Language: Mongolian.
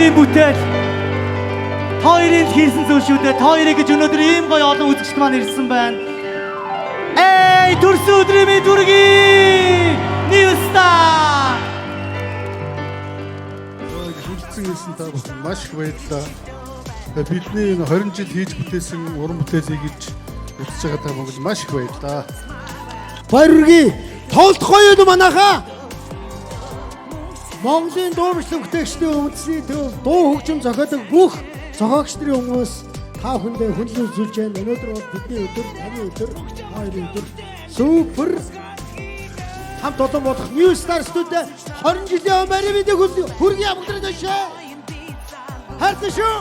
хоёрын бүтээл. Та хоёрын л хийсэн зүйл шүү дээ. Та хоёрыг гэж өнөөдөр ийм гоё олон үзэгчд маань ирсэн байна. Эй, төрсөн өдрийн мэнд хүргэе! New Star! Хүрэлцэн ирсэн та бүхэн маш их баярлалаа. Тэгээ бидний энэ 20 жил хийж бүтээсэн уран бүтээлийг гэж үзэж байгаа та бүхэнд маш их баярлалаа. Баяр хүргэе. Тоглох гоё юм манайхаа. Монголын дуу бичлэг бүтээгчдийн үндэсний төв дуу хөгжим зохиодог бүх зохиогч нарын хүмүүс та бүхэндээ хүндлэл үзүүлж байна. Өнөөдөр бол бидний өдөр, таны өдөр, та хоёрын өдөр. Супер хамт олон болох New Star Studio 20 жилийн өмнө мэндийг хүргэе бүгдээ төшөө. Хайртай шүү.